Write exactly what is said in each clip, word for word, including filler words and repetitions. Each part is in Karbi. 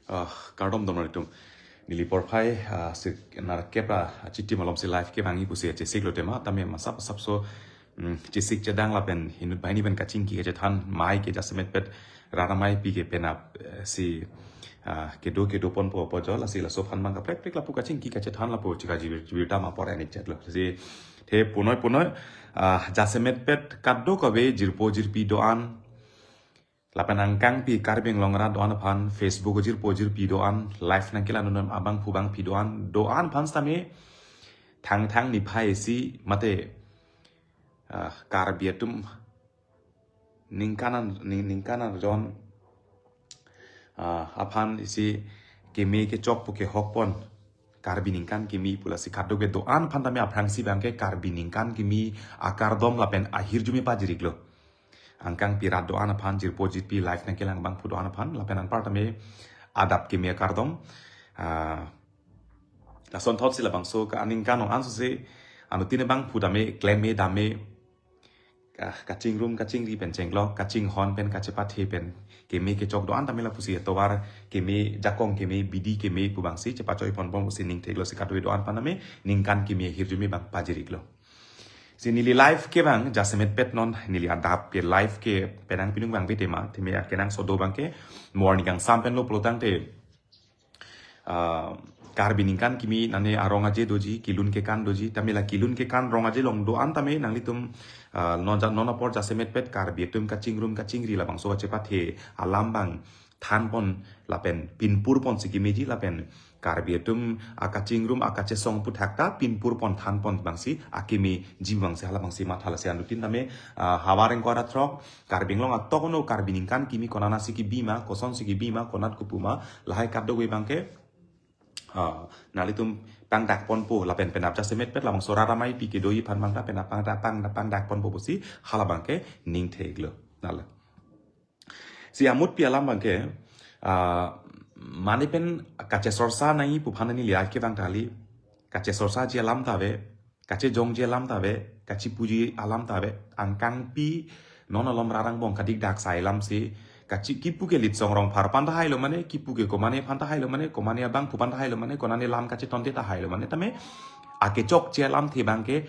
Ah, kardom dom nangtum. Neli porphai, ah, si narkep ra, ah, chiti malom si live kevangji pusi chesik lo tema, tame masap masap so, mm, chesik chedang lapen inut banghini pen kachingki kachethan, mai ke jasemet pet, rara mai pi ke penap, eh, si, ah, kedo kedo ponpo pojol, lasi laso aphan abang kaprek prek lapu kachingki kachethan lapu chika jibir, jibir tama apor enik chet lo. Si, the punoi punoi, ah, jasemet pet kadokave jirpo jirpi do-an, lapen angkangpi Karbi Anglong arat do-an aphan, Facebook jirpo jirpi do-an, live nangkelang non abangphu bangphi do-an, do-an aphan sitame thangthang niphai isi mate, ah, Karbi atum ningkan an, ning, ningkan arjon, ah, aphan isi keme kechok pu kehok pon, Karbi ningkan kimi pu lasi kadokave do-an aphan tame aphrangsi abangke Karbi ningkan kimi akardom lapen ahirjume pajir-iklo. Angkangpi rat do-an aphan, jirpo jirpi live nangkelang abangphu do-an aphan, lapen anparta me adap keme akardom. Ah, lasonthotsi labangso ka aningkan ong ansose, anuttin abangphu tame, klem me dam me, ka, kachingrum kachingri pen chenglok, kachinghon pen kachepathe pen, keme kechok do-an tame lapusi atovar, keme jakong keme, bidi keme pu abangsi, chepachoi ponbom pusi ning theklo si kadokave do-an aphan tame, ningkan keme ahirjume abang pajir-iklo. Si neli live kevang, jasemet pet non, neli adap ke live ke penang pinung vangve tema, tame akenangsot do abangke, morning kangsam pen lo pulotangte, ah, Karbi ningkan kimi nane arong aje doji, kelun kekan doji, tame la kelun kekan rong aje along do-an tame nanglitum, ah, non ja, non apor jasemet pet Karbi atum kachingrum kachingri labangso kachepathe alam abang than pon lapen pinpur ponsi kemeji lapen Karbi atum akachingrum akachesong aphuthak ta pinpur pon than pon abangsi akeme ji abangsi hala abangsi matha lasi anuttin tame, ah, havar ingkoi ra throk Karbi Anglong atok ono Karbi ningkan kimi konatsi kebi ma, kosonsi kebi ma, konat kopu ma, lahai kadokave abangke, ah, nanglitum pangdak ponpo lapen penap jasemet pet labangso rara mai pi kedoji aphan abang ta penap pangdak pang, pangdak ponpo pusi hala abangke ning theklo. Nala. Si amutpi alam abangke, ah, mane pen kachesorsa nangji pu aphan neli live kevang kali, kachesorsaji alam ta ave, kachejongji alam ta ave, kachepuji alam ta ave, angkangpi non alom rarang bong kadik dak sai alamsi, kachi kipu ke Litsong Rongphar aphan tahai lo mane, kipu ke komane aphan tahai lo mane, komane abangphu aphan tahai lo mane, konane lam kachetonte tahai lo mane, tame akechokche alamthe abangke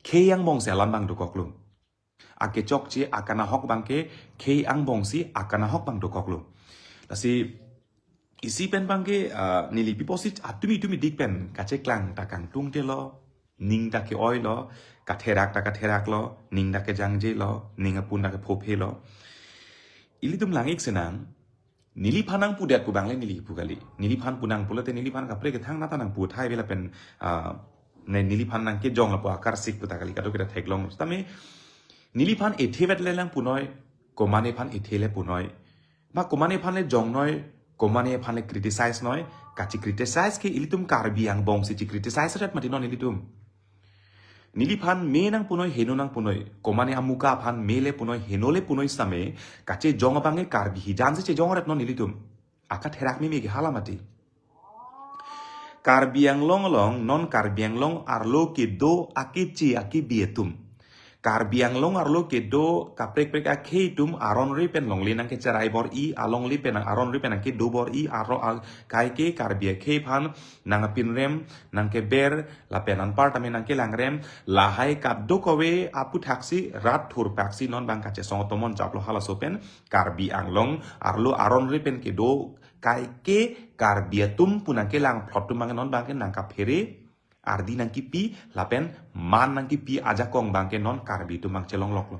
khei angbongsi alam abang dokoklo. Akechokche akanahok abangke khei angbongsi akanahok abang dokoklo. Lasi isi pen abangke, ah, neli pi pusi atumi tumi dik pen kacheklang ta kangtungte lo, ning ta ke-oi lo, katherak ta katherak lo, ning ta kejangje lo, ning apun ta kephophe lo. Ilitum lang-ik sinang, neliphan nangpudet pu abang le neli pu kali. Neliphan pu nang pulote neliphan kaprek kethang nata nangpu thai ave lapen, ah, ne neliphan nangkejong lapu akarsik pu ta kali kadokave ta theklong. Tame neliphan ethe vet le lang punoi, komane aphan ethe le punoi. Ma komane aphan le jongnoi, komane aphan le criticize noi, kachi criticize ke ilitum Karbi angbongsi chi criticize ret mati non ilitum. Neliphan me nangpunoi, heno nangpunoi, komane amuka aphan me le punoi, heno le punoi sitame, kachejong abangke Karbi hijan si chejong ret non ilitum. Akatherak meme ke hala mati. Karbi Anglong along, non Karbi Anglong arlo kedo akeche akebi atum. Karbi Anglong arlo kedo kaprek prek akhei atum aron ri pen longle nangkecherai bor-i, alongle pen aron ri pen nangkedo bor-i, aro a-, kaike Karbi akhei aphan nangpinrem, nangkeber, lapen anparta me nangkelangrem, lahai kadokave aphuthaksi rat thurpaksi non abang kachesong atomon japlo halaso pen, Karbi Anglong arlo aron ri pen kedo kaike Karbi atum pu nangkelang phlot atum abang non abangke nangkaphere, ardi nangkipi, lapen man nangkipi ajakong abangke non Karbi atum abang chelongloklo.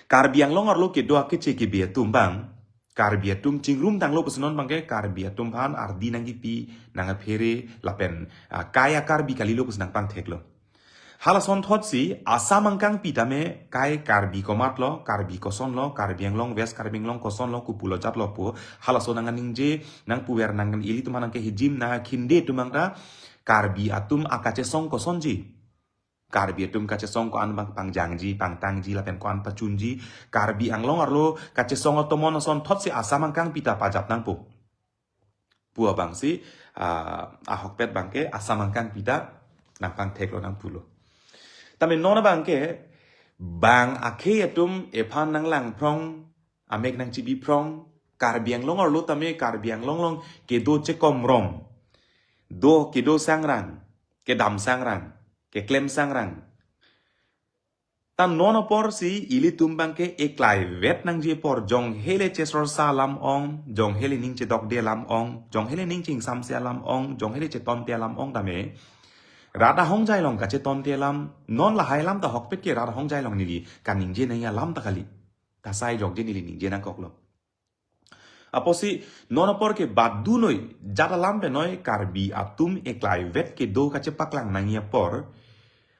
Karbi Anglong arlo kedo akeche kebi atum abang, Karbi atum chingrum tanglo pusi non abangke Karbi atum aphan ardi nangkipi, nangkaphere, lapen, ah, kai a-Karbi kalilo pusi nangpangtheklo. Halasonthotsi Assam angkangpi tame kai Karbi komat lo, Karbi koson lo, Karbi Anglong, West Karbi Anglong koson lo, kopulo jat lo pu, halaso nangningje, nangpuver nang ilitum nangkehijim nangkhinde atum abang ta, Karbi atum akachesong kosonji. Karbi atum kachesong ko-an pang-, pangjangji, pangtangji, lapen ko-an pachunji. Karbi Anglong arlo kachesong atomon asonthotsi Assam angkangpi ta pajap nangpo pu abangsi, ah, ahokpet abangke Assam angkangpi ta nangpangtheklo nangpulo. Tame non abangke bang akhei atum ephan nanglangphrong, amek nangchibiphrong, Karbi Anglong arlo tame Karbi Anglong along kedo chekomrom, do kedo sangrang, kedam sangrang, keklem sangrang. Ta non aporsi ilitum abangke eklaivet nangji apor, jonghele chesorsa alam ong, jonghele ning chedokde alam ong, jonghele ning chingsamse alam ong, jonghele chetonte alam ong tame rat ahongjai along kachetonte alam, non lahai alam ta ahokpet ke rat ahongjai along neli kaningje nangji alam ta kali. Ta sai jokje neli ningje nangkoklo. Apotsi non apor ke badunoi, jat alam penoi, Karbi atum eklaivet kedo kachepaklang nangji apor,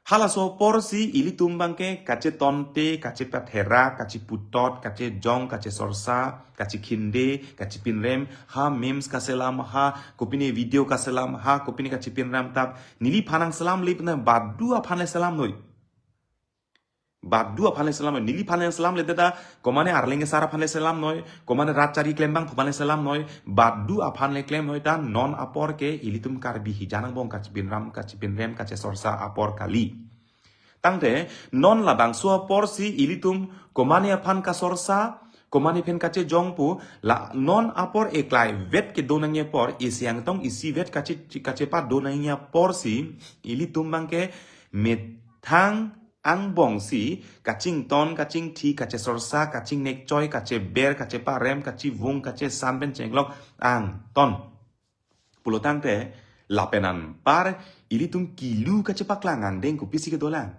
halaso aporsi ilitum abangke kachetonte, kachepatherak, kacheputot, kachejong, kachesorsa, kachekhinde, kachepinrem, ha memes kaselam, ha kopine video kaselam, ha kopine kachepinrem tap, neliphan nangselamle pen badu aphan le selamnoi. Badu aphan le selamnoi, neliphan le selamle ta, komane arleng asar aphan le selamnoi, komane rat chari klembang aphan le selamnoi, badu aphan le klemnoi. Ta non apor ke ilitum Karbi hijan angbong kachepinrem, kachepinrem, kachesorsa apor kali. Tangte non labangso aporsi ilitum komane aphan kasorsa, komane pen kachejong pu, la non apor eklaivet kedo nangji apor, isi angtong isivet kache, kachepadon nangji aporsi ilitum abangke methang angbongsi kachington, kachingthi, kachesorsa, kachingnekchoi, kacheber, kacheparem, kachevung, kachesan pen chenglok angton. Pulo tangte lapen anpar ilitum kilu kachepaklang angdeng kopisi kedolang.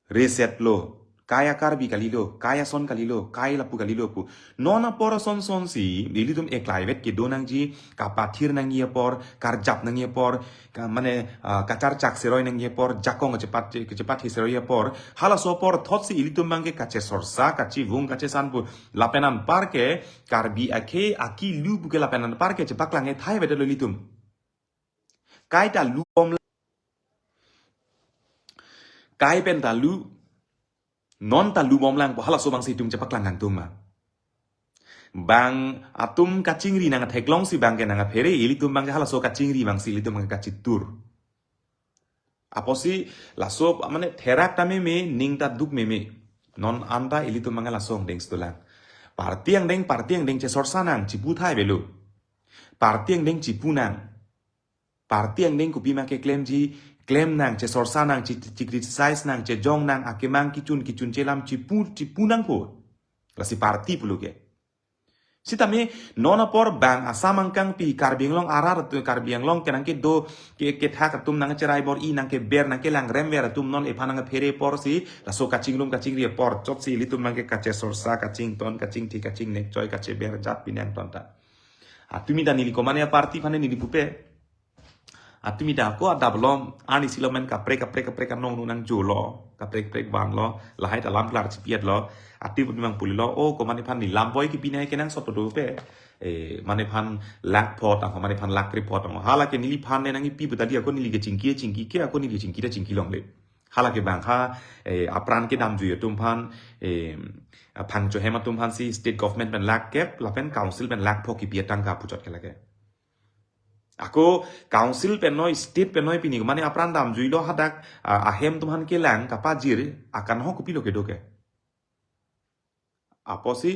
Reset lo, kai a-Karbi kalilo, kai ason kalilo, kai lapu kalilo pu. Non apor asonsonsi ilitum eklaivet kedo nangji, kapathir nangji apor, karjap nangji apor, ka, mane, ah, kacharchak seroi nangji apor, jakong kachepat, kachepathi seroi apor, halaso apor thotsi ilitum abangke kachesorsa, kachevung, kachesan pu. Lapen anpar ke Karbi akhei akilu pu ke lapen anpar ke chepaklang ethai avedetlo ilitum. Kai ta lubomlang. Kai pen ta lu. Non ta lubomlang pu halaso abangsi itum chepaklang kangtung ma. Bang atum kachingri nangtheklongsi abangke nangphere, ilitum abangke halaso kachingri abangsi ilitum abangke kachitur. Apotsi laso mane therak ta meme, ning ta duk meme. Non anta ilitum abangke laso angdeng sedolang. Party angdeng, party angdeng chesorsa nang, cheputhai avelo. Party angdeng chepu nang. Party angdeng kopima keklemji, klem nang, chesorsa nang, che, che criticize nang, chejong nang, akemang kechun, kechunche alam chepu, chepu nangpo. Lasi party pulo ke. Sitame non apor bang Assam angkangpi, Karbi Anglong arat atum, Karbi Anglong kenang kedo, ke, kethak atum nangcherai bor-i, nangkeber, nangkelangremver atum non ephan nangphere aporsi, laso kachingrum kachingri apor chotsi ilitum abangke kachesorsa, kachington, kachingthi, kachingnekchoi, kacheber jat pine angton ta. Atumi ta neli komane a-party aphan neli pupe. Atumi ta ako adap along, arnisi lo men kaprek, kaprek, kaprek anong nunang jolo, kaprek, kaprek vanlo, lahai ta lam klar chipiatlo, atumi mang pulilo, o komane aphan neli lam boi kepinai kenangsot dope. Eh, mane aphan lakh vote, ako mane aphan lakh krep vote, ako hala ke neliphan le nangkipi pu ta di ako neli kechingki, chingki ke, ako neli chingki ta chingki longle. Hala ke bang ha, eh, apran kedamjui atum aphan, eh, aphangcho hem atum aphansi state government pen lakh kep, lapen council pen lakh pho kipi atangka puchot ke lake. Ako council pen noi, state pen noi pini, mane apran damjuilo hadak, ah, ahem atum aphan kelang kapajir, akanghon kopilo kedo ke. Apotsi,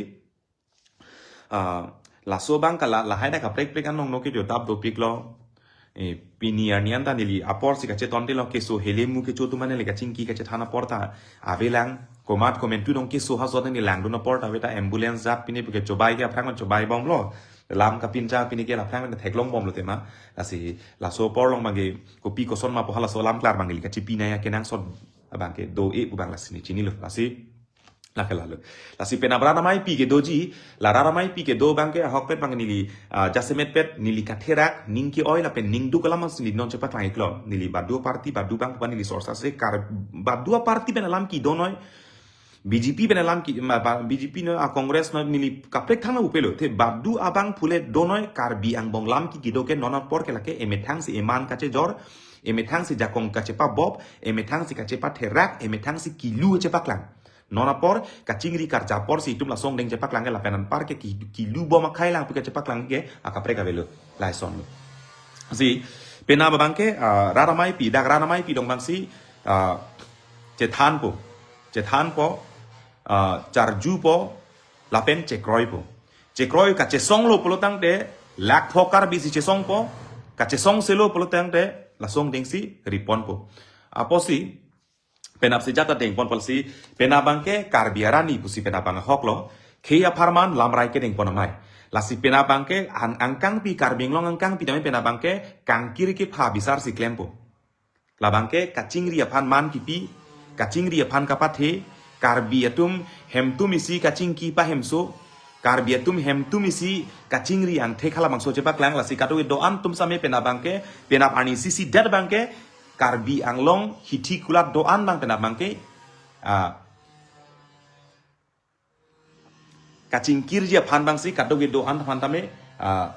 ah, laso abang kala, lahai ta kaprek prek anong no kejo dap dopiklo. Eh, pini arni anta neli aporsi kachetondelo keso helemu kecho atum aphan le kachingki kachethan apor ta avelang, komat komentu dong keso ha sot neli langdun apor ta ave ta ambulance jat pine puke chobai ke aphrang chobai bomlo. Lam kapincha pine ke aphrang theklong bomlo tema. Lasi laso apor along abangke kopi koson ma pu halaso lam klar abangke neli kachipinai akenangsot abangke do-e pu abang lasi neli chinilo. Lasi lake lalo. Lasi pen apran ameipi ke doji, la rat ameipi kedo abangke ahokpet abang neli, ah, jasemetpet neli katherak, ning ke-oi lapen ning duk alam si neli non chepaklang iklo. Neli badu party, badu bang pu neli sorsa se kar, badu party pen alam kedo noi. B J P pen alam ke, ma, ba, B J P no, a Congress no neli kaprek thang na upelo. Te badu abang phule donoi Karbi angbong lam ke kedo ke non apor ke lake emethang si eman kachejor, emethang si jakong kachepabop, emethang si kachepatherak, emethang si kilu chepaklang. Non apor kachingri karja apor si itum lasongdeng chepaklang ke lapen anpar ke ki-, kilu bom akhai lang pu kachepaklang ke akaprek avelo. Lason lo. Si, penap abang ke, ah, rat ameipi, dak rat ameipi dong abang si, ah, chethanpo, chethanpo, ah, charjupo, lapen chekroipo. Chekroi kachesonglo pulo tangte, lakh pho Karbi si chesongpo, kachesongselo pulo tangte, lasongdeng si riponpo. Apotsi, penap si jata dengponpo lasi, penap abang ke Karbi arni pusi penap abang ahok lo, khei apharman lamrai ke dengpon amei. Lasi penap abang ke an-, angkangpi Karbi Anglong angkangpi tame penap abang ke kangkir kepha bisar si klempo. Labang ke kachingri aphan man kipi, kachingri aphan kapathe, Karbi atum hemtum isi kachingki pahemso, Karbi atum hemtum isi kachingri angthek halabangso chepaklang lasi kadokave do-an atum same penap abang ke, penap arni isi sidet abang ke, Karbi Anglong hithi kulat do-an abang penap abang ke, ah, kachingkirji aphan abang si kadokave do-an aphan tame, ah,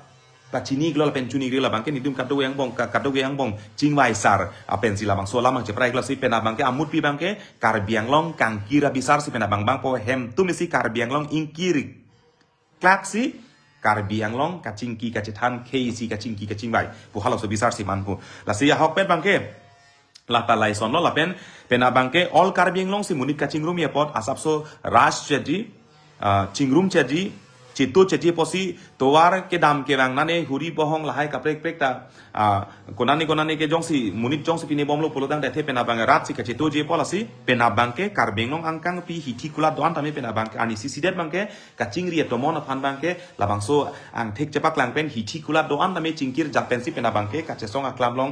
pachini iklo lapen chuni iklo labang ke nelitum kadokave angbong ka-, kadokave angbong chingvai sar apen si labangso alam abang cheprai iklo si penap abang ke amutpi abang ke Karbi Anglong kangkir abisar si penap abang abang po hemtum isi Karbi Anglong ingkir klak si Karbi Anglong kachingki kachethan khei isi kachingki kachingvai pu halaso bisar si manpo. Lasi ahokpet abang ke lata lason lo lapen penap abang ke all Karbi Anglong si monit kachingrum apot asapso ras chedi, ah, chingrum chedi, chetu chedi apotsi tovar kedam kevang nane huri bohong lahai kaprek prek ta, ah, konane konane ke jongsi monit jongsi pine bomlo pulo tangte penap abang rat si kachetuji apot lasi penap abang ke Karbi Anglong angkangpi hithi kulat do-an tame penap abang ke arni isi sidet abang ke kachingri atomon aphan abang ke labangso angthek chepaklang pen hithi kulat do-an tame chingkir japen si penap abang ke kachesong aklam along,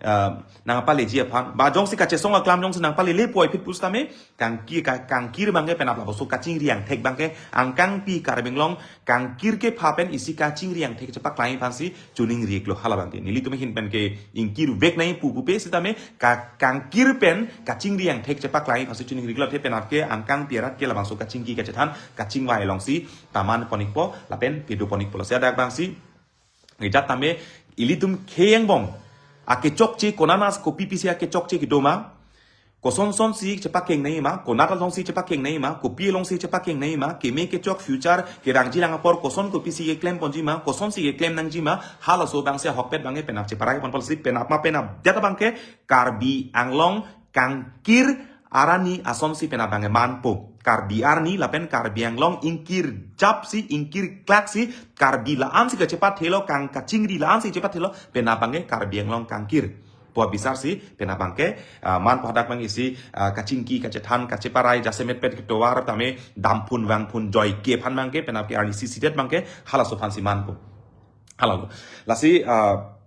ah, nangpaleji aphan. Ba jongsi kachesong aklam jongsi nangpalele puvoiphit pusitame kangki-, ka-, kangkir abang ke penap labangso kachingri angthek abang ke angkangpi Karbi Anglong kangkir kepha pen isi kachingri angthek chepaklang aphan si choningri iklo halabang ke. Nelitum ahin pen ke ingkirvek nangji pu pupe sitame ka-, kangkir pen kachingri angthek chepaklang aphan si choningri iklo te penap ke angkangpi arat ke labangso kachingki kachethan kachingvai along si taman pon ikpo lapen pedo pon ikpo lasi adak abang si ejat tame ilitum khei angbong akechokche konat as kopi pisi akechokche kedo ma, koson son si chepakeng nangji ma, konat along si chepakeng nangji ma, kopi along si chepakeng nangji ma, keme kechok future kevangji lang apor koson kopisi keklem ponji ma, koson si keklem nangji ma, halaso abang si ahokpet abang ke penap cheparai ponpo lasi penap ma penap det abang ke Karbi Anglong kangkir arni ason si penap abang ke manpo. Karbi arni lapen Karbi Anglong ingkir jap si ingkir klak si Karbi la-an si kachepathelo kang kachingri la-an si chepathelo penap abang ke Karbi Anglong kangkir pu abisar si penap abang ke, ah, manpo hadak abang isi, ah, kachingki kachethan kacheparai jasemet pet ketovar tame damphun vangphun joike aphan abang ke penap ke arni isi sidet abang ke halaso aphan si manpo. Halalo. Lasi, ah,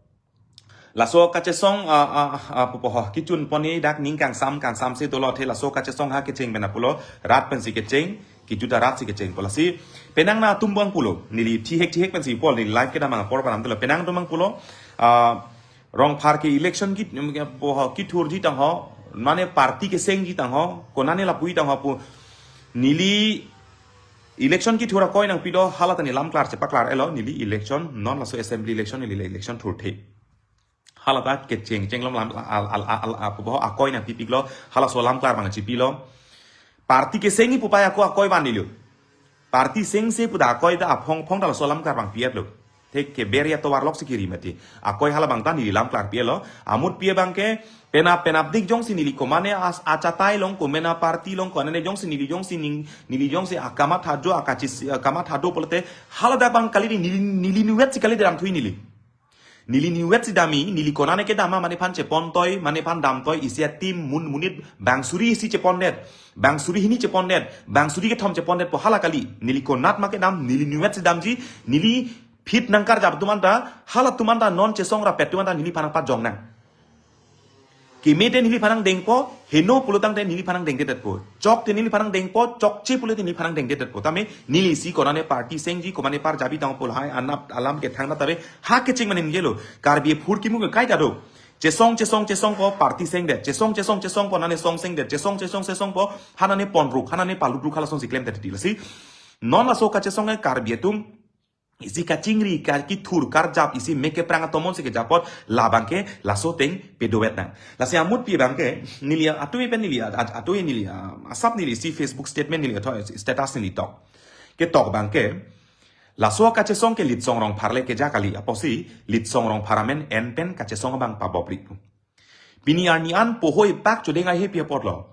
laso kachesong, ah, ah, ah, pupo ho, kichun pon ni dak ning kangsam kangsam si dolo the laso kachesong ha kecheng penap pulo, rat pensi kecheng, kijuta rat si kecheng pulo si, penang na atum abang pulo, neli thihek thihek pensi pulo, neli live kedam abang apor panam dolo, penang atum abang pulo, ah, Rongphar ke election kit, pupo ho, kithurji tang ho, mane party kesengji tang ho, konane lapuji tang ho pu, neli election kithur akoi nangpi do, hala ta neli lam klar chepaklar iklo, neli election, non laso assembly election, neli election thurthe. Hala ta kecheng chenglom lam, al, al, al, al, al, pupo ho akoi nangpipiklo, halaso lam klar abang chipilo. Party kesengji pu pai ako akoi van neliyo. Party sengse pu ta akoi ta aphong phong ta laso lam klar abang pi-etlo. Thek ke beria tovar lok si kiri mati. Akoi halabang ta neli lam klar pi-etlo. Amutpi abang ke penap penapdik jongsi neli komane as achatai along, komane party along, konane jongsi neli jongsi ning, neli jongsi akamatha do, akachisi, akamatha do pulote, haladak abang kali neli, neli niwet si kali damthui neli. Neli niwet si damji, neli konane kedam ma, mane aphan chepontoi, mane aphan damtoi, isi atim mun monit bang suri isi chepondet, bang suri hini chepondet, bang suri kethom chepondet pu hala kali. Neli konat ma kedam, neli niwet si damji, neli phit nangkarjap atum anta, hala atum anta non chesong rapet atum anta neliphan nangpajong nang. Keme te neliphan nangdengpo, heno pulo tangte neliphan nangdengdetpo. Chok te neliphan nangdengpo, chokche pulo te neliphan nangdengdetpo. Tame neli isi konane party sengji, komane par jabi tang pulo hai anap alam kethang na tabe, ha kecheng mane ningje lo. Karbi aphurkimo ke kaita do. Chesong, chesong, chesongpo party sengdet. Chesong, chesong, chesongpo nane song sengdet. Chesong, chesong, chesongpo hanane ponruk, hanane palutruk, halasonsi klemdet titi lasi. Non laso kachesong ke Karbi atum isi kachingri, ka-, kethur, karjap, isi mek keprang atomon si kejapot, labang ke laso ateng pedovek nang. Lasi amutpi abang ke, neli atui pen neli, at-, at-, atui neli, ah, asap neli isi Facebook statement neli, atau status neli tok. Ketok abang ke, laso kachesong ke Litsong Rongphar le keja kali, apotsi Litsong Rongphar amen en pen kachesong abang pabopri. Pini arni an poho epak chodeng ai he pi apotlo.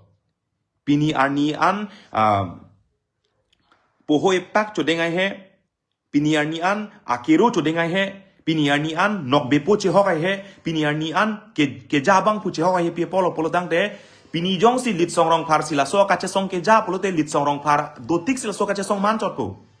Pini arni an, ah, poho epak chodeng ai he, pini arni an akero chodeng ai he, pini arni an nokbepo chehok ai he, pini arni an ke, keja abang pu chehok ai he pi apotlo pulotangte, pini jongsi Litsong Rongphar si laso kachesong keja pulote Litsong Rongphar dotik si laso kachesong manchotpo.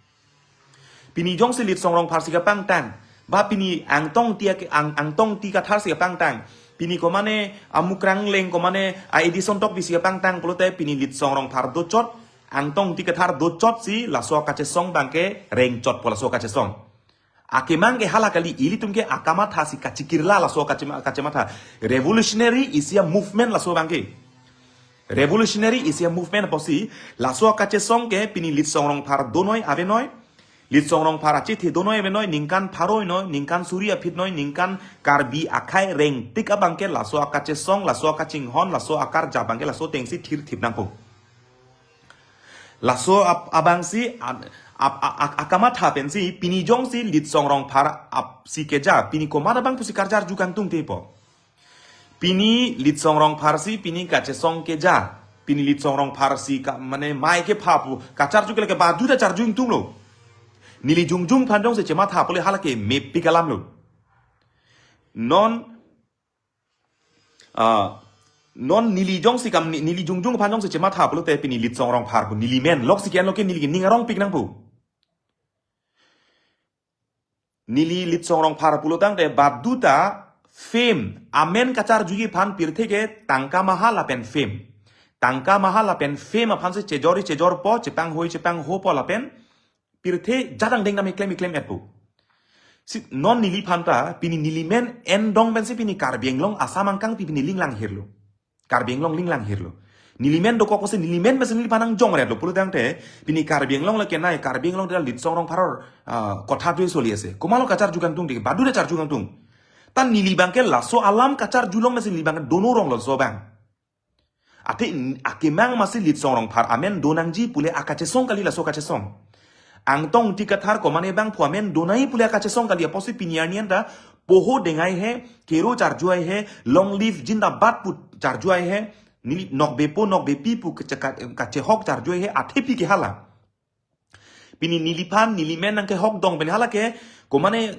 Pini jongsi Litsong Rongphar si kapangtang, ba pini Angtong Ingti ak-, Ang-, Angtong Ingti Kathar si kapangtang, pini komane Amukrang Engleng, komane a Edison Tokbi si kapangtang pulote pini Litsong Rongphar dochot, Angtong Ingti Kathar dochotsi laso kachesong abang ke rengchotpo laso kachesong. Akemang ke hala kali, ilitum ke akamatha si kachikirla laso kachema-, kachematha. Revolutionary isi a-movement laso abang ke. Revolutionary isi a-movement apotsi, laso kachesong ke pini Litsong Rongphar donoi avenoi, Litsong Rongphar achethe donoi avenoi, ningkan pharo noi, ningkan suri aphi noi, ningkan Karbi akhei rengtik abang ke laso akachesong, laso akachinghon, laso akarjap abang ke laso atengsi thirthip nangpo. Laso ap-, abangsi an-, ap-, a-, a-, akamatha pensi, pini jongsi Litsong Rongphar ap si keja, pini komat abang pusi karja arju kangtungtepo. Pini Litsong Rongphar si pini kachesong keja. Pini Litsong Rongphar si ka, mane mai kepha pu kacharju ke lake baduta charju ingtunglo. Neli jongjong aphan jongsi chematha pule hala ke mepik alamlo. Non, ah, non neli jongsi kam ni-, neli jongjong aphan jongsi chematha pulote pini Litsong Rongphar pu neli men lok si ke-enlo ke neli ke ning arongpik nangpo. Neli Litsong Rongphar pulotangte baduta fame, amen kacharjuji aphan pirthe ke tangka maha lapen fame. Tangka maha lapen fame aphansi chejori chejorpo, chepanghui chepanghopo lapen pirthe jadang dengdam eklem eklem etpo. Si non neliphanta, pini neli men endong pensi pini Karbi Anglong Assam angkang pi pini linglang hirlo. Karbi Anglong linglang hirlo. Neli men dokok pusi neli men pensi neliphan nangjongretlo pulotangte, pini Karbi Anglong le kenai, Karbi Anglong dela Litsong Rongphar, ah, kotha dui soli ase. Komatlo kacharju kangtung dei, baduta charju kangtung. Ta neli abang ke laso alam kacharjulong pensi neli abang dono ronglo laso abang. Athe n-, akemang masi Litsong Rongphar amen donangji pule akachesong kali laso kachesong. Angtong Ingti Kathar komane bangphu amen donai pule akachesong kali apotsi pini arni anta poho deng ai he, kero charju ai he, long live jindabad pu charju ai he, neli nokbepo nokbepi pu kache-, ka-, kachehok charju ai he, athe pi ke hala. Pini neliphan, neli men nangkehok dong pen hala ke, komane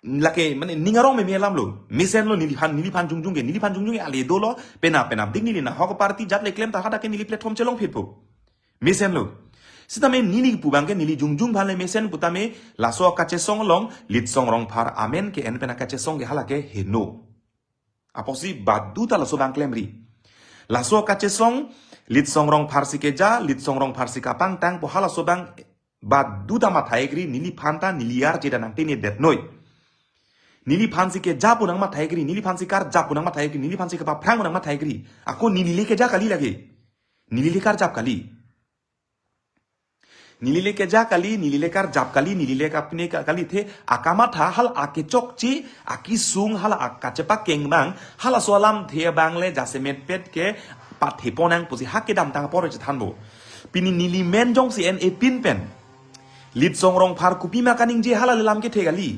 lake, mane ning arong meme alamlo. Mesenlo neliphan, neliphan jongjong ke, neliphan jongjong ke ale dolo, penap penapdik neli nahok party jat le klem ta hadak ke neli platform chelongphitpo. Mesenlo. Sitame neli pu abang ke neli jongjong aphan le mesen putame laso kachesong along Litsong Rongphar amen ke-en pen akachesong ke hala ke heno. Apotsi baduta laso abang klemri. Laso kachesong Litsong Rongphar si keja, Litsong Rongphar si kapangtang pu halaso abang baduta matha-ikri, neliphanta neli arje ta nangtene detnoi. Neliphan si keja pu nangmatha-ikri, neliphan si karjap pu nangmatha-ikri, neliphan si kepaphrang pu nangmatha-ikri. Ako neli le keja kali lake. Neli le karjap kali. Neli le keja kali, neli le karjap kali, neli le kapine ka-, kalithe, akamatha hala akechokche, akesung hala ak-, kachepakeng abang, halaso alamthe abang le jasemetpet ke pathepon nang pusi ha kedamtang apor chethanpo. Pini neli men jongsi en-e pin pen Litsong Rongphar kopima kaningje hala le lam kethe kali.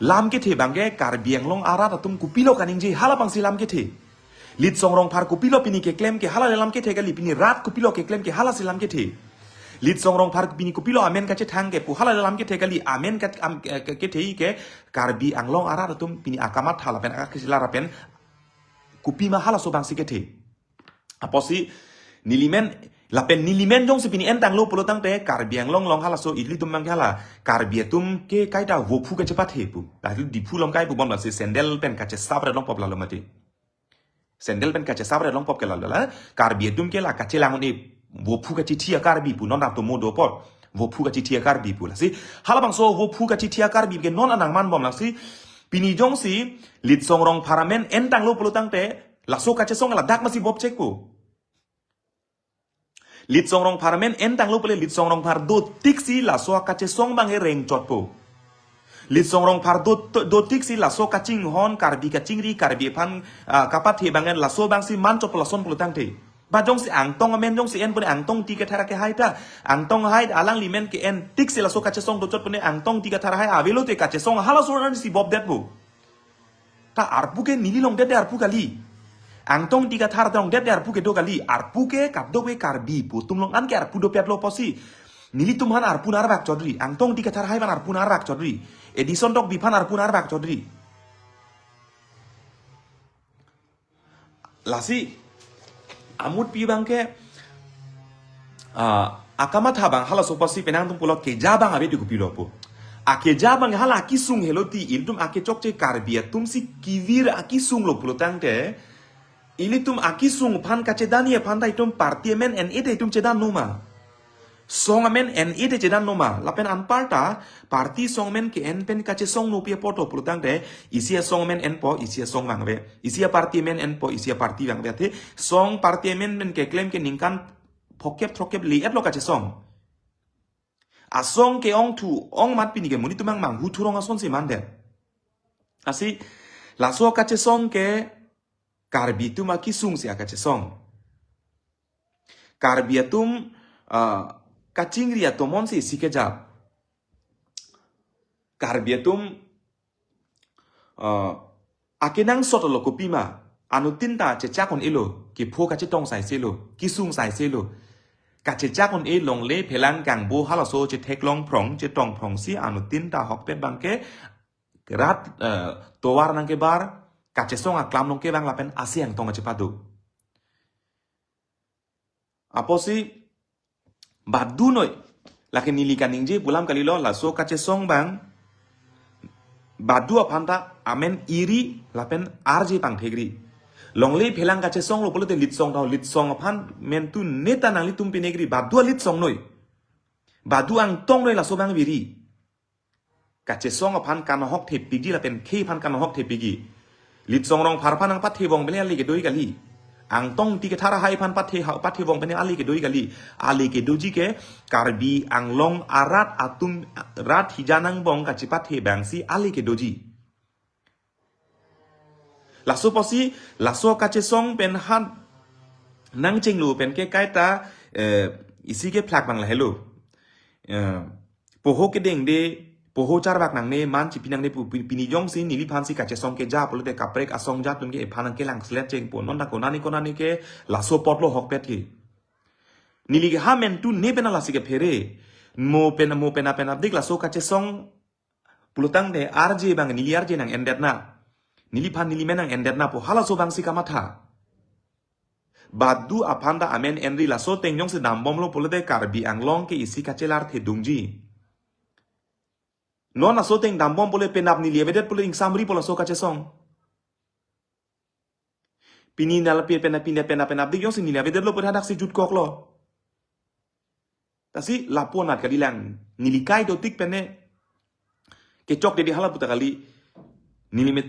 Lam kethe abang ke Karbi Anglong arat atum kopilo kaningje hala abangsi lam kethe. Litsong Rongphar kopilo pini keklem ke hala le lam kethe kali, pini rat kopilo keklem ke halasi lam kethe. Litsong Rongphar pini kopilo amen kachethang ke pu hala le lam kethe kali, amen kat-, am-, ke-, ke-, kethe ke Karbi Anglong arat atum pini akamatha lapen akakisila lapen kopima halaso abangsi kethe. Apotsi neli men, lapen neli men jongsi pini entanglo pulotangte Karbi Anglong along halaso ilitum abang ke hala Karbi atum ke kaita vophu kachepathe pu. Lahelo Diphu along kai pubom lasi sandal pen kachesap re longpop lalo mati. Sandal pen kachesap re longpop ke lalo la. Karbi atum ke la kachelang un-e vophu kachithi a-Karbi pu non atomo dopot. Vophu kachithi a-Karbi pu lasi. Halabangso vophu kachithi a-Karbi ke non anang manbom lasi. Pini jongsi Litsong Rongphar amen entanglo pulo tangte, laso kachesong ladak masi bop chek po. Litsong Rongphar amen entanglo pule Litsong Rongphar dotiksi laso kachesong abang he rengchot po. Litsong Rongphar do, dotiksi laso kachinghon, Karbi kachingri, Karbi aphan, ah, kapathe abang en laso abangsi manchot po lason pulo tangte. Ba jongsi Angtong amen jongsi en pune Angtong Ingti Kathar akehai ta. Angtong hai alangli amen ke-en tiksi laso kachesong dochot pune Angtong Ingti Kathar hai avelo te kachesong halaso ansi bop det po. Ta arpu ke neli longdet de arpu kali. Angtong Ingti Kathar ta longdet de arpu kedo kali. Arpu ke kadokave Karbi pu atum along an ke arpu dopetlo pusi. Nelitum aphan arpu narbak chodri. Angtong Ingti Kathar hai aphan arpu narbak chodri. Edison Tokbi aphan arpu narbak chodri. Lasi amutpi abang ke, ah, akamatha abang halaso pusi penang atum pulo keja abang ave di kopilo po. Akeja abang hala akesung helo ti ilitum akechokche Karbi atumsi kevir akesung lo pulo tangte, ilitum akesung aphan kachedani aphan ta itum party amen en-e te itum chedan noma. Song amen en-e te chedan noma. Lapen anparta party song amen ke-en pen kachesong nopi apoto pulo tangte, isi asong amen enpo, isi asong vangve. Isi aparty amen enpo, isi aparty vangve. Athe song party amen men keklem ke ningkan phokep throkkep le-etlo kachesong. Asong ke-ongthu ongmat pini ke monit atum mang manghu thurong asonsi mandet. Lasi laso kachesong ke Karbi atum akesungsi akachesong. Karbi atum, ah, kachingri atomonsi isi kejap. Karbi atum, ah, akenangsot lo kopima, anuttin ta chechak un-elo, kepho kachetong saiselo, kesung saiselo. Kachechak un-e longle phelang kangbo halaso chetheklong phrong, chetong phrongsi anuttin ta ahokpet abang ke rat, eh, tovar nangkebar, kachesong aklam nangkevang lapen ase Angtong kachepado. Apotsi badu noi, lake neli kaningje pu alam kalilo, laso kachesong abang badu aphan ta amen iri lapen arje pangthekri. Longle phelang kachesong lo pulote Litsong ta Litsong aphan amen tu neta nanglitum pinekri, badu Litsong noi. Badu Angtong noi laso abang viri. Kachesong aphan kanahok thepikji lapen khei aphan kanahok thepikji. Litsong Rongphar aphan nangpathevong pene ale kedoi kali. Angtong Ingti Kathar hai aphan pathe ha, pathevong pene ale kedoi kali. Ale kedoji ke Karbi Anglong arat atum rat hijan angbong kachepathe abangsi ale kedoji. Laso pusi, laso kachesong pen han nangchenglo pen ke kaita, eh, isi kephlak abang lahelo. Eh, poho kedengde, poho charvak nangne, man chipi nangne pu, pi, pini jongsi neliphansi kachesong keja pulote kaprek asong ja atum ke ephan nangkelang slet chengpo, non ta konani konani ke laso apotlo ahokpet ke. Neli ke ha amen tu ne pen lasi kephere. Mo pen, mo pen apen adik laso kachesong pulo tangte arje abang neli arje nang-endetna. Neliphan neli amen nang-endetna pu halaso abangsi kamatha. Badu aphan ta amen enri, laso ateng jongsi dambomlo pulote Karbi Anglong ke isi kachelar thedungji. Non laso ateng dambom pule penap neli avedet pule ingsamri po laso kachesong. Pini nal pi pena pina pena pena dik jongsi neli avedetlo pura hadaksi jutkoklo. Lasi lapu anat kali lang, neli kai dotik pene kechokche di hala puta kali, neli met,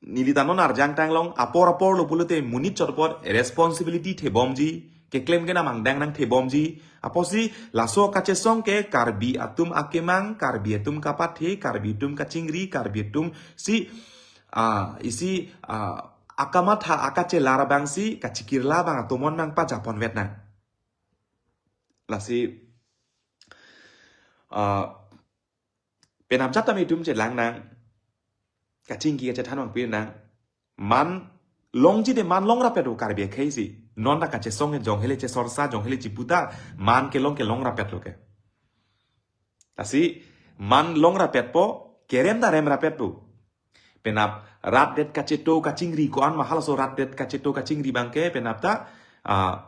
neli ta non arjang tanglong, apor apor lo pulote monit chot apot responsibility thebomji, keklem kenam angdeng nangthebomji. Apotsi laso kachesong ke Karbi atum akemang, Karbi atum kapathe, Karbi atum kachingri, Karbi atum si, ah, isi, ah, akamatha akachelar abangsi kachikirla abang atomon nangpajaponvet nang. Lasi, ah, penap jat tame itum chelang nang, kachingki kachethan abang pi nang, man longji te man longrapet o Karbi akhei si. Non ta kachesong e jong hele chesorsa, jong hele chiputa, man kelong kelongrapetlo ke. Lasi man longrapet po, kerem ta remrapet po. Penap rat det kacheto kachingri ko-an ma halaso rat det kacheto kachingri abang ke penap ta, ah,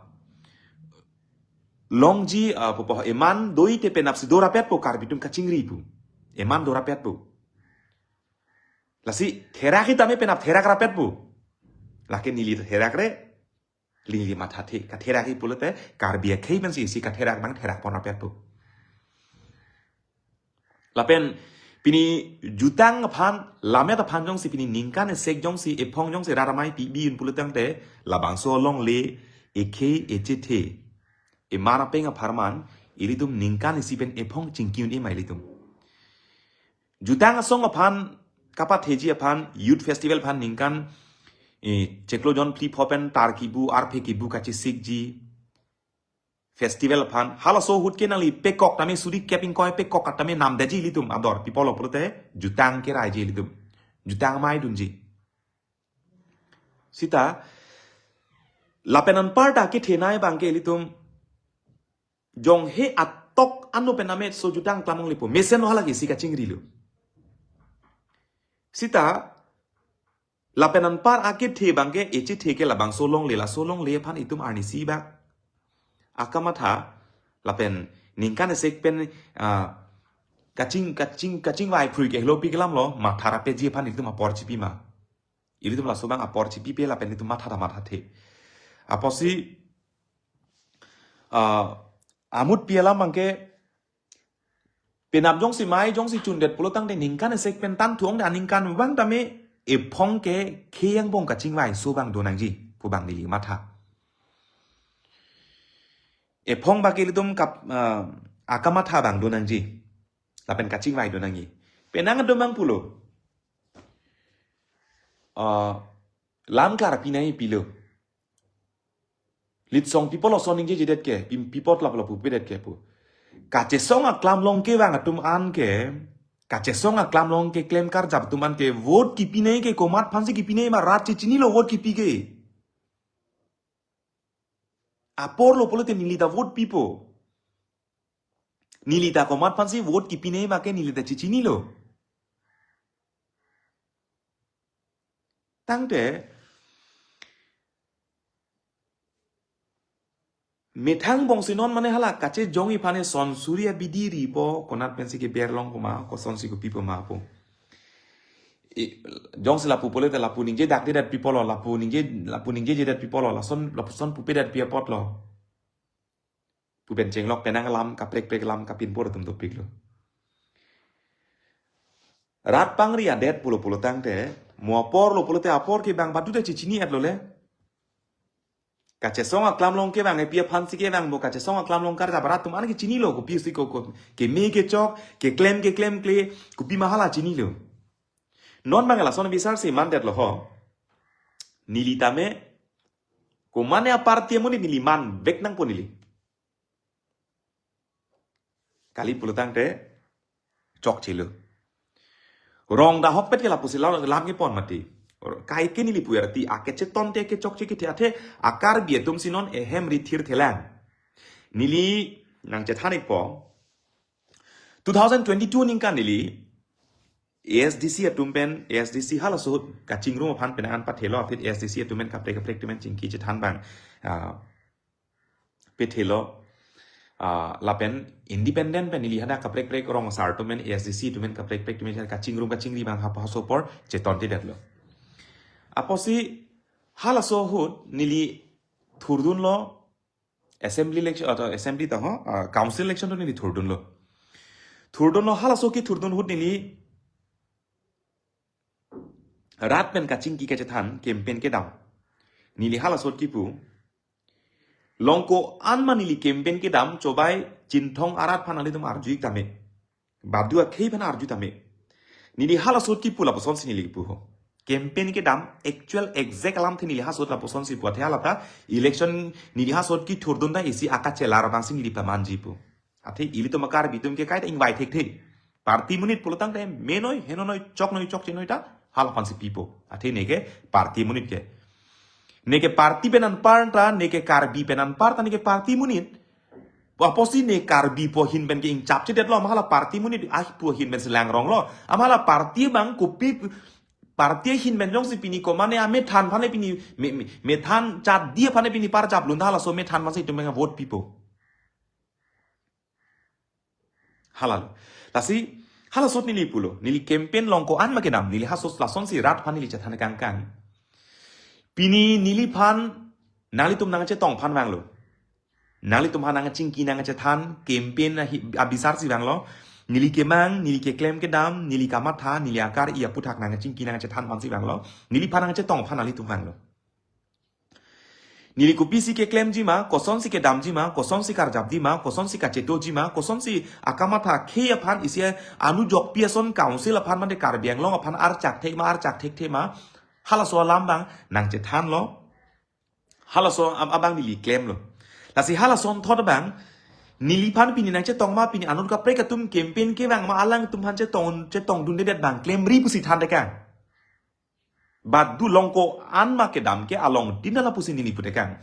longji, ah, pupo eman doi te penapsi dorapet po Karbi atum kachingri pu. Eman dorapet po. Lasi therak hi tame penap therak rapet po. Lake neli therak re, neli mathathe, katherak hi pulote Karbi akhei pensi isi katherak abang therak pon rapet po. Lapen Pini jutang aphan, lammet aphan jongsi pini ningkan esek jongsi ephong jongsi rat amei pi bi un pulo tangte, labangso alongle, ekhei echethe, emar apeng apharman, ilitum ningkan isi pen ephong chingki un-e ma ilitum. Jutang asong aphan, kapatheji aphan, youth festival aphan ningkan, eh, chiklo jon phli pho pen tar kibu, arphe kibu kachesikji. Festival aphan, halaso ahut ke nangli pekok tame suri kep ingkoi pekok tame namdeji ilitum ador people lo pulote, jutang keraiji ilitum. Jutang amei dunji. Sita, lapen anparta kethenei abangke ilitum, jong he atok anu pen ametso jutang klamong lipo. Mesen lo hala ke isi kachingrilo. Sita, lapen anpar akethe abangke echethe ke labangso alongle, laso alongle aphan itum arnisi bak akamatha, lapen ningkan esek pen, ah, kaching, kaching, kachingvai phrui ke helo pi kelam lo, matha rapeji aphan itum apor chipi ma. Ilitum laso abang apor chipipe lapen itum matha ta mathathe. Apotsi, ah, amut pi alam abangke, penap jongsi mei jongsi chundet pulo tangte ningkan esek pen tan thuong de aningkan abang tame ephong ke khei angbong kachingvaiso abang do nangji pu abang neli matha. Ephong abangke ilitum kap, ah, akamatha abang do nangji. Lapen kachingvai do nangji. Penang do mang pulo. Ah, lam klar pinei pilo. Litsong people ason ningjejedet ke, pim-, people lapu lapu pedet ke pu. Kachesong aklam along kevang atum an ke, kachesong aklam along keklem karjap atum an ke, vote kipinei ke komat aphansi kipinei ma rat chechinilo vote kipi ke. Apor lo pulote neli ta vote pipo. Neli ta komat aphansi vote kipinei ma ke neli ta chechinilo. Tangte, methang bongsi non mane hala kachejong iphan eson suri abidi ripo, konat pensi keber long koma, kosonsi kopipo ma pu. I, jongsi lapu pulote lapu ningjedakdedet people lo, lapu ningje, lapu ningjejedet people lo, lason, lapuson pupedet pi apot lo. Pu pen chenglok penang alam, kaprek prek alam, kapinpor atum dopiklo. Rat pangri adet pulo pulo tangte, mo apor lo pulote apor ke bang badu ta chechini-et lo le. Kachesong aklam along kevang epi aphansi kevang bo, kachesong aklam along karjap arat atum an ke chinilo, kopisi ko, ko, keme kechok, keklem keklem kle, kopi ma hala chinilo. Non abang lason bisarsi mandetlo ho. Neli tame, komane aparty amonit neli manvek nangpo neli. Kali pulo tangte, chokchelo. Rong dak ahokpet ke lapusi lam, lam kepon mati. Kaike neli pu arti, akechetonte kechokche kethe athe, a-Karbi atumsi non ehem rithir thelang. Neli nangchethan-ikpo, two thousand twenty-two aningkan neli, A S D C atum pen, A S D C halaso ahut kachingrum aphan penang an pathelo, aphi A S D C atum pen kaprek kaprek atum pen chingki chethan abang, ah, pathelo, ah, lapen independent pen neli hadak kaprek kaprek rong asar atum pen, A S D C atum pen kaprek kaprek atum pen kachingrum kachingri abang hap haso apor chetonte detlo. Apotsi halaso ahut neli thurdunlo, assembly election, atau assembly ta ho, ah, council election to neli thurdunlo. Thurdunlo, halaso kethurdun ahut neli rat pen kachingki kachethan, campaign kedam. Neli halaso ahut kipu, longko-an ma neli campaign kedam, chobai Chinthong arat aphan nanglitum arju-ik tame. Badu akhei aphan arju tame. Neli halaso ahut kipu lapusonsi neli kipu ho. Campaign kedam, actual exact alamthe neli halaso ahut lapusonsi pu athe hala ta election neli halaso ahut kethurdun ta isi akachelar abangsi neli pamanji pu. Athe ilitum a-Karbi atum ke kaita ingvai thekthe. Party amonit pulo tangte menoi, henonoi, choknoi, chokchenoi ta hala aphansi pipo. Athe neke party amonit ke. Neke party pen anparta, neke Karbi pen anparta, neke party amonit. Apotsi ne Karbi pu ahin pen ke ingchapchedetlo, ma hala party amonit, ah, pu ahin pensi langronglo. Ma hala party abang kopi, party ahin pen jongsi pini komane amethan aphan pini, me, me, methan chadi aphan pini parjap lun ta halaso amethan aphansi itum abang vote pipo. Halalo. Lasi, halaso ahut neli pulo. Neli campaign longko-an ma kedam. Neli halaso ahut lasonsi rat aphan neli chethan kangkang. Pini neliphan nanglitum nangchetong aphan vanglo. Nanglitum aphan nangchingki nangchethan campaign ahi-, abisarsi vanglo. Neli kemang, neli keklem kedam, neli kamatha, neli akar-i aputhak nangchingki nangchethan aphansi vanglo. Neliphan nangchetong aphan nanglitum vanglo. Neli kopisi keklemji ma, kosonsi kedamji ma, kosonsi karjapji ma, kosonsi kachetoji ma, kosonsi akamatha khei aphan isi anujokpi ason council aphan mate Karbi Anglong aphan archak thek ma, archak thekthe ma. Halaso alam abang nangchethanlo. Halaso ab-, abang neli klemlo. Lasi halason thot abang, neliphan pini nangchetong ma, pini anut kaprek atum campaign kevang ma alangtum aphan chetong, chetongdundedet abang klemri pusi thantekang. Badu longko an ma kedam ke along din ala pusi neli putekang.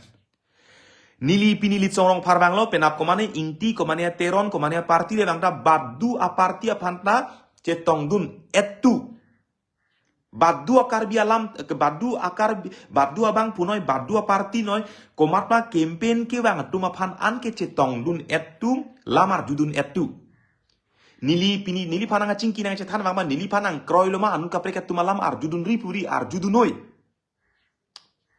Neli pini Litsong Rongphar vanglo, penap komane Ingti, komane Teron, komane party le vangta badu aparty aphan ta chetongdun-ettu. Badu akarbi alam, ke badu akarbi, badu abang punoi, badu aparty noi, komatma campaign kevang atum aphan anke chetongdun-ettu, lam arjudun-ettu. Neli pini, neliphan nangchingki nangchethan vang ma, neliphan nangkroilo ma, anut kaprek atum alam arjudunri puri, arjudun noi.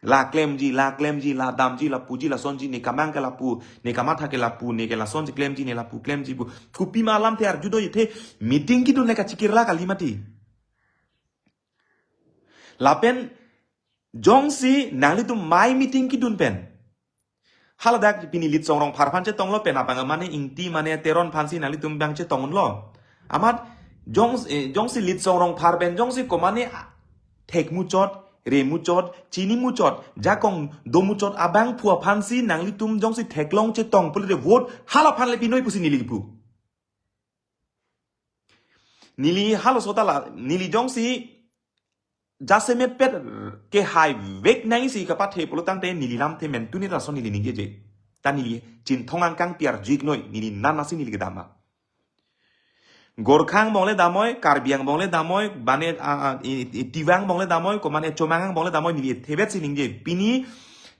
La klemji, la klemji, la damji, la puji, la sonji, ne kemang ke lapu, ne kamatha ke lapu, ne ke lasonji klemji, ne lapu klemji pu. Kopima alamthe arjudun-ethe, meeting kedun le kachikirla kali mati. Lapen jongsi nanglitum mai meeting kedun pen, haladak pini Litsong Rongphar aphan chetonglo, penap abang mane Ingti mane Teron aphansi nanglitum abang chetongdunlo. Amat jong, eh, jongsi Litsong Rongphar pen jongsi komane a-, thek muchot, re muchot, chini muchot, jakong do muchot abangphu aphansi nanglitum jongsi theklong chetong pulote vote hala aphan le pinoi pusi neli kipu. Neli halaso ta la, neli jongsi jasemet pet kehai vek nangsi kapathe pulo tangte neli lamthe mentune ta lason neli ningjeje. Ta neli Chinthong angkang pi arju-ik noi, neli nana si neli kedam ma. Gorkha angbong le damnoi, Karbi angbong le damnoi, mane, a, a, i, i, Tiwa angbong le damnoi, komane Chomang angbong le damnoi, neli thevet si ningje. Pini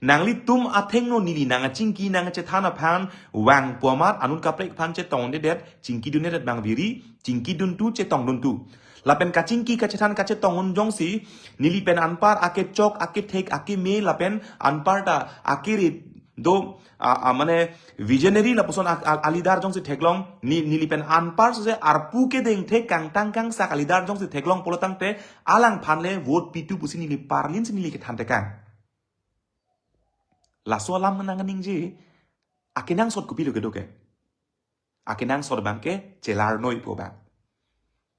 nanglitum athengno neli nangchingki nangchethan aphan vangpo amat anut kaprek aphan chetongdedet, chingkidundedet abang viri, chingkiduntu, chetongduntu. Lapen kachingki kachethan kachetongdun jongsi, neli pen anpar akechok, akethek, akeme, lapen anparta akere do, a, a, mane visionary lapuson a, a, a leader jongsi theklong, ne, neli pen anpar sose arpu kedengthek kangtang kangsak a leader jongsi theklong pulo tangte alangphan le vote pitu pusi neli parlin si neli kethantekang. Laso alam nangkaningje, akenangsot kopilo kedo ke. Akenangsot abang ke chelar noi pu abang.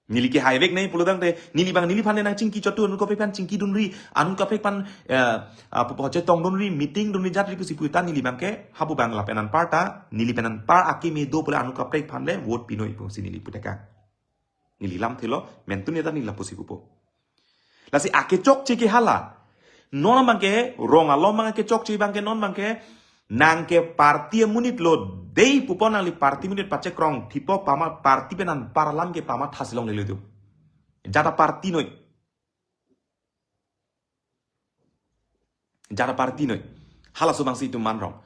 Neli kehai vek nai pulo tangte, neli abang neliphan le nangchingki chottu, anut kaprek aphan chingkidunri, anut kaprek aphan, eh, ah, pu, pu, chetongdunri, meeting dunri jatri pusi pu ta neli abang ke, hapu abang lapen anparta, neli pen anpar akeme do pule anut kaprek aphan le vote pinoi pusi neli putekang. Neli lamthelo, mentune ta neli lapusi pupo. Lasi akechokche ke hala. Non abang ke, rong along abang akechokche abang ke, non abang ke, nang ke party amonit lo, dei pupo nangli party amonit pachekrong thipo pu amat party pen anpar alam ke pu amat thasi longlelo tu. Jat aparty noi. Jat aparty noi. Halaso abangsi itum manrong.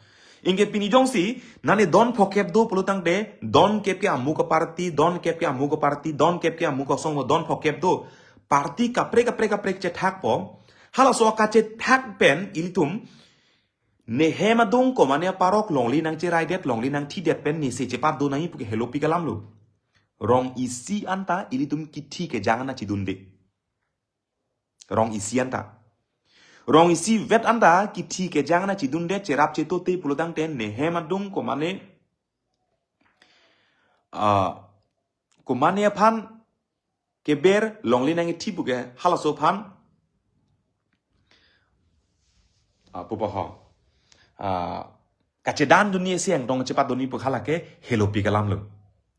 Anke pini jongsi, nane don phokep do pulo tangte, don kep ke amuk aparty, don kep ke amuk aparty, don kep ke amuk asong, don phokep do. Party kaprek kaprek kaprek chethakpo. Halaso kachethak pen ilitum, ne hem adung komane aparok longle nangcheraidet, longle nangthidet pen ne se chepardun nangji pu ke helopi ke alam lo. Rong isi anta ilitum kithi kejang nangchidunde. Rong isi anta. Rong isi vet anta kithi kejang nangchidunde, cherap chetote pulo tangte ne hem adung komane, ah, komane aphan keber longle nangkithi pu ke halaso aphan, ah, pupo ho. Ah, kachedandunji isi angdong chepardunji pu hala ke helopi ke alam lo.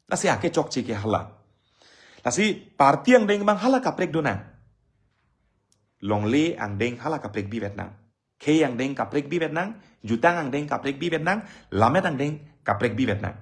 Lasi akechokche ke hala. Lasi party angdeng abang hala kaprek do nang. Longle angdeng hala kaprek bivet nang. Khei angdeng kaprek bivet nang, jutang angdeng kaprek bivet nang, lammet angdeng kaprek bivet nang.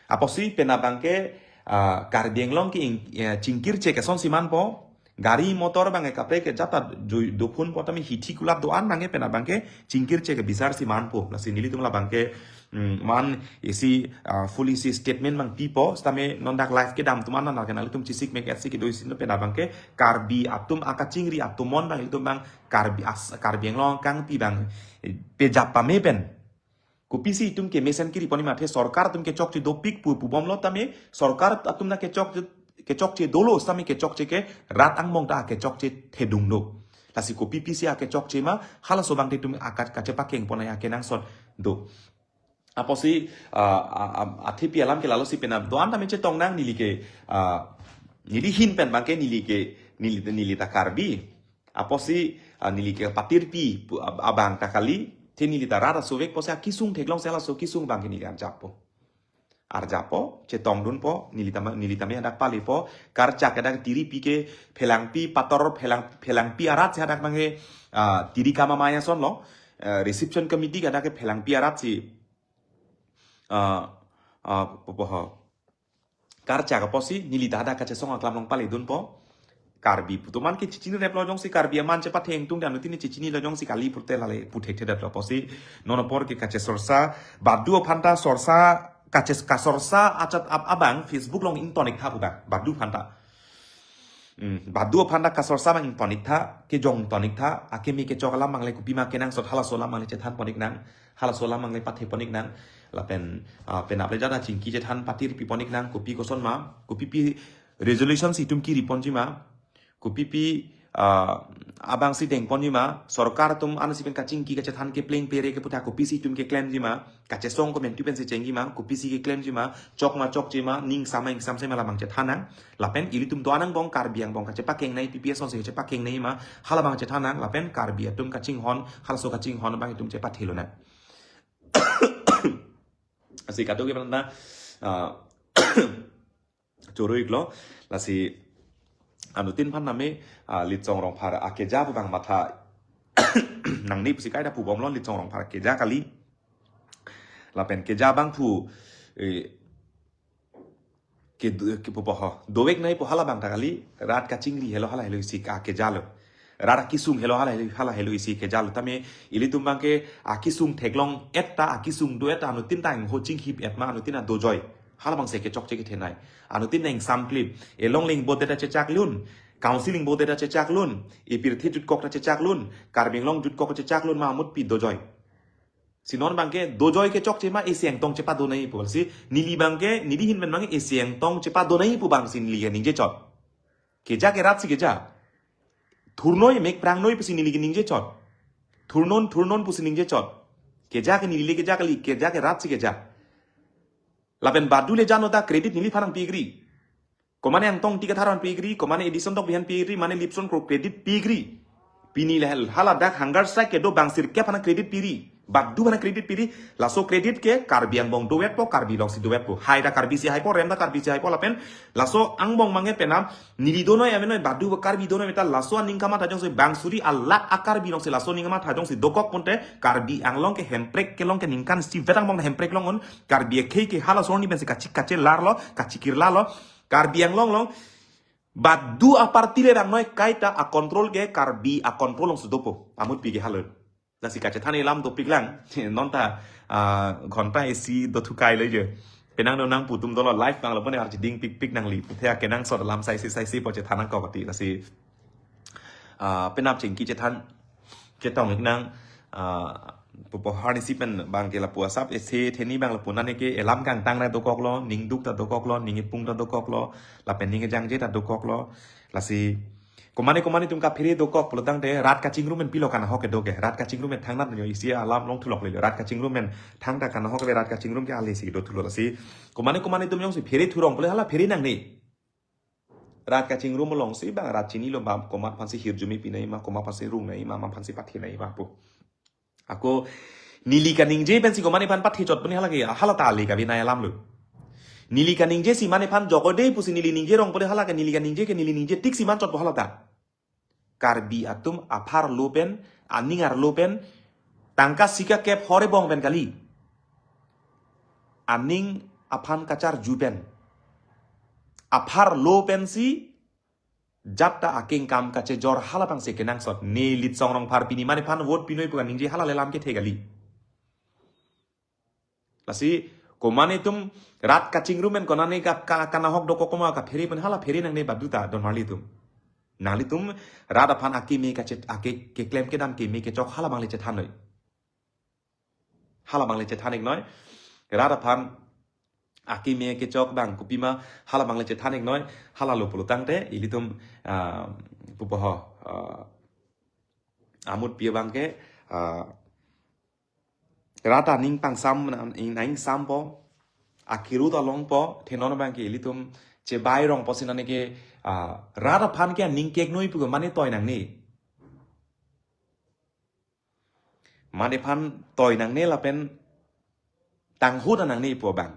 Apotsi penap abang ke, ah, Karbi Anglong ke ing-, eh, chingkirche ke asonsi manpo, gari motor abang ke kaprek ke jat ta ju-, dophunpo tame hithi kulat do-an abang ke penap abang ke chingkirche ke bisarsi manpo. Lasi nelitum labang ke, mm, man isi, ah, full isi statement abang pipo, sitame non dak live kedam atum an nang ke nanglitum chesik mek etsi kedo isi no penap abang ke Karbi atum akachingri atum mon abang ilitum abang Karbi as-, Karbi Anglong kangpi abang, eh, pejap pame pen. Kopisi itum kemesen kiri ponji ma, athe sorkar atum kechokche dopik pu pubomlo tame, sorkar atum ta kechokche, kechokche dolo tame kechokche ke rat angbong ta kechokche thedung do. Lasi kopi pisi akechokche ma, halaso abang te itum akat kachepakeng pon akenangsot do. Apotsi, ah, ah, ah, athe pi alam ke lalosi penap. Do-an tame chetong nang neli ke, ah, neli ahin pen abang ke neli ke, neli, neli ta Karbi. Apotsi, ah, neli ke patirpi pu ab-, abang ta kali, te neli ta rat asovek apotsi akesung theklongsi halaso kesung abang ke neli arjappo. Arjappo, chetongdunpo, neli tame, neli tame hadak palepo, karchak hadak tiripi ke phelangpi pator, phelang, phelangpi arat si hadak abang ke, ah, tiri kama maya sonlo, eh, reception committee hadak ke phelangpi arat si, ah, ah, popo ho. Karchak apotsi, neli ta hadak kachesong aklam along paledunpo. Karbi pu atum an ke chechinireplo jongsi Karbi aman chepathengtung dan utin chechinilo jongsi kali pute lale puthekthedetlo apotsi. Non apor ke kachesorsa, badu aphan ta sorsa, kaches-, kasorsa achat ab-, abang Facebook along ingtonik tha pu abang, badu aphan ta. Hmm, badu aphan ta kasorsa abang ingtonik tha, kejong tonik tha, akeme kechok alam abang le kopi ma kenangsot halaso alam abang le chethan ponik nang, halaso alam abang le pathe ponik nang, lapen, ah, penap le jada chingki chethan patirpi ponik nang, kopi koson ma, kopi pi resolution si itum kiri ponji ma, kopi pi, ah, abang si deng ponji ma, sorkar atum ansi pen kachingki kachethan kepleng pere ke puta kopisi itum keklemji ma, kachesong komantu pensi chengji ma, kopisi keklemji ma, chok ma chokche ma, ning sama ingsam se ma labang chethan nang, lapen ilitum do-an angbong Karbi angbong kachepakeng nai, P P S onsi kachepakeng nai ma, halabang chethan nang, lapen Karbi atum kachinghon, halaso kachinghon abang itum chepathelo nang. Lasi kadokave aphan ta, ah, choro-iklo, lasi anuttin aphan tame, ah, Litsong Rongphar akeja pu abang matha nangne pusi kaita pubomlo, Litsong Rongphar akeja kali. Lapen keja abang pu, eh, ke, ke popo ho, dovek nai pu halabang ta kali, rat kachingri helo hala helo isi akejalo. Rat akesung helo hala helo, hala helo isi kejalo. Tame ilitum abang ke akesung theklong et ta, akesung do et ta, anuttin ta ingho chinghip et ma, anuttin ta dojoi. Halabang si kechokche kethenei. Anuttin ta ingsamklip. Elongle ingbo det ta chechaklun. Council ingbo det ta chechaklun. Epirthe jutkok ta chechaklun. Karbi Anglong jutkok chechaklun ma amutpi dojoi. Si non abang ke dojoi kechokche ma isi ingtong chepadonei pu. Lasi neli abang ke, neli ahin pen abang ke isi ingtong chepadonei pu abang si neli kaningje chot. Keja ke rat si keja. Thurnoi mek prangnoi pusi neli kaningje chot. Thurnon, thurnon pusi ningje chot. Keja ke neli le keja kali, keja ke rat si keja. Lapen badu le jano ta credit neliphan nangpikri. Komane Angtong Ingti Kathar aphan pikri, komane Edison Tokbi aphan pikri, mane Lipson Kro credit pikri. Pini le hel, hala dak hunger strike kedo bang sirkep aphan credit piri. Badu aphan credit piri, laso credit ke Karbi angbong dovetpo, Karbi Anglong si dovetpo. Hai ta Karbi si haipo, rem ta Karbi si haipo lapen. Laso angbong abang ke penap, neli donoi amenoi badu Karbi donoi meta laso aning kamatha jongsi bang suri alak a Karbi Anglong si laso aning kamatha jongsi dokok ponte, Karbi Anglong ke Hemprek kelong ke ningkan isi vet angbong Hemprek long un, Karbi akhei ke halaso arni pensi kachik kachelarlo, kachikirlarlo. Karbi Anglong along, badu a party le rangnoi kaita a control ke Karbi a control alongsi dopo. Amutpi ke halo. Lasi kachethan alam dopiklang. Non ta, ah, ghonta isi dothukai lo je. Penang do nangpu atum dolo live abang lo pone arji dingpikpik nangli. Puthe akenangsot alam saisi saisi po chethan nangkok ati. Lasi, ah, penap chingki chethan chetong-ik nang, ah, popo arnisi pen abang ke lapu asap ese theni abang lapu nane ke elam kangtang ta dokoklo, ningduk ta dokoklo, ning ipung ta dokoklo, lapen ning ejangje ta dokoklo. Lasi komane komane atum kaphere dokok pulotangte rat kachingrum pen pilo kanahok kedo ke, rat kachingrum pen thangnat nyo isi alam longthuloklelo, rat kachingrum pen thangta kanahok ke rat kachingrum ke ale si dothulo. Lasi komane komane atum jongsi phere thurong pule hala phere nangne. Rat kachingrum alongsi abang rat chinilo bang komat aphansi hirjume pinei ma, komat aphansi rungnei ma, ma aphansi pathenei ma pu. Ako neli kaningje pensi komane aphan pathe chot puni hala ke, hala ta ale kabi nai alam lo. Neli kaningje si mane aphan jokode pusi neli ningje rong pule hala ke, neli kaningje ke neli ningje tik si man chotpo hala ta. Karbi atum aphar lo pen, aning arlo pen, tangka sika kep hore bong pen kali. Aning aphan kacharju pen. Aphar lo pensi jat ta akengkam kachejor halabangsi kenangsot. Ne Litsong Rongphar pini mane aphan vote pinoi pu kaningje hala le alam kethe kali. Lasi komane atum rat kachingrum pen konane ka, ka, kanahok dokok koma kaphere pen hala phere nangne badu ta don marli atum. Nanglitum rat aphan akeme kachet, ake keklem kedam keme kechok halabang le chethanoi. Hala abang le chethan-iknoi. Rat aphan akeme kechok abang kopima hala abang le chethan-iknoi. Hala lo pulo tangte ilitum, ah, pupo ho, ah, amutpi abang ke, ah, rat aning pangsam, aning sampo, akirut alongpo, the non abang ke ilitum chebai rongpo si nane ke, ah, rat aphan ke aning keknoi pu ke mane toi nangne. Mane aphan toi nangne lapen tanghu ta nangne pu abang.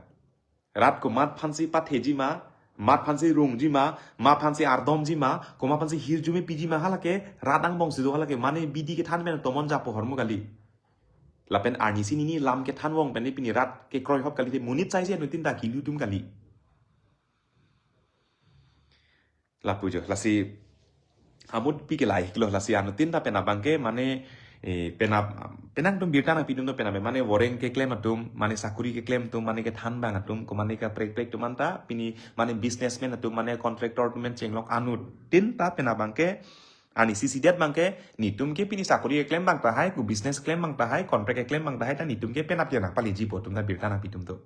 Rat komat aphansi patheji ma, mat aphansi rungji ma, mat aphansi ardomji ma, komat aphansi hirjume piji ma, hala ke rat angbong si do, hala ke mane bidi kethan pen tomon japo hormu kali. Lapen arnisi nini lam kethan vong pen pini rat kekroi hop kali te monit saisi anuttin ta kili atum kali. Lapu jo, lasi amutpi ke lahei-iklo, lasi anuttin ta penap abang ke mane, eh, penap, penang atum birta nangpitum do penap, mane voreng keklem atum, mane sakuri keklem atum, mane kethan abang atum, ko mane kaprek prek atum anta, pini mane businessman atum, mane contractor atum pen chenglok anuttin ta penap abang ke, arnisi sidet abang ke, netum ke pini sakuri keklem abang tahai, ko business keklem abang tahai, contract keklem abang tahai, ta netum ke penap ya nangpaleji po atum ta birta nangpitum do.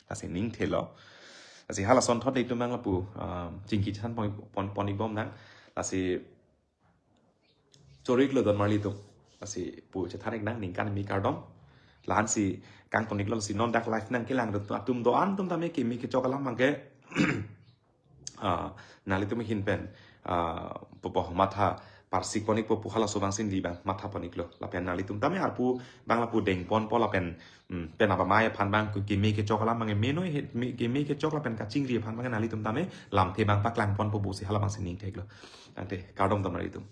Lasi ning thelo. Lasi hala asonthot itum abang lapu, ah, chingki chethan pon, pon, pon-ik bom nang. Lasi choro-iklo don marli atum. Lasi pu chethan-ik nang ningkan kimi kardom. Lahensi kangton-iklo, lasi non dak live nangkelang atum do-an atum tame keme kechok alam abang ke, ah, nanglitum ahin pen, ah, pupo matha parsik pon-ikpo pu halaso abang si neli abang matha pon-iklo. Lapen nanglitum tame arpu abang lapu deng ponpo lapen, hmm, penap amei aphan abang ke keme kechok alam abang ke menoi he, me, keme kechok lapen kachingri aphan abang nanglitum tame lamthe abang paklang ponpo pusi hala abang si ning thek-iklo. Tangte kardom don marli atum.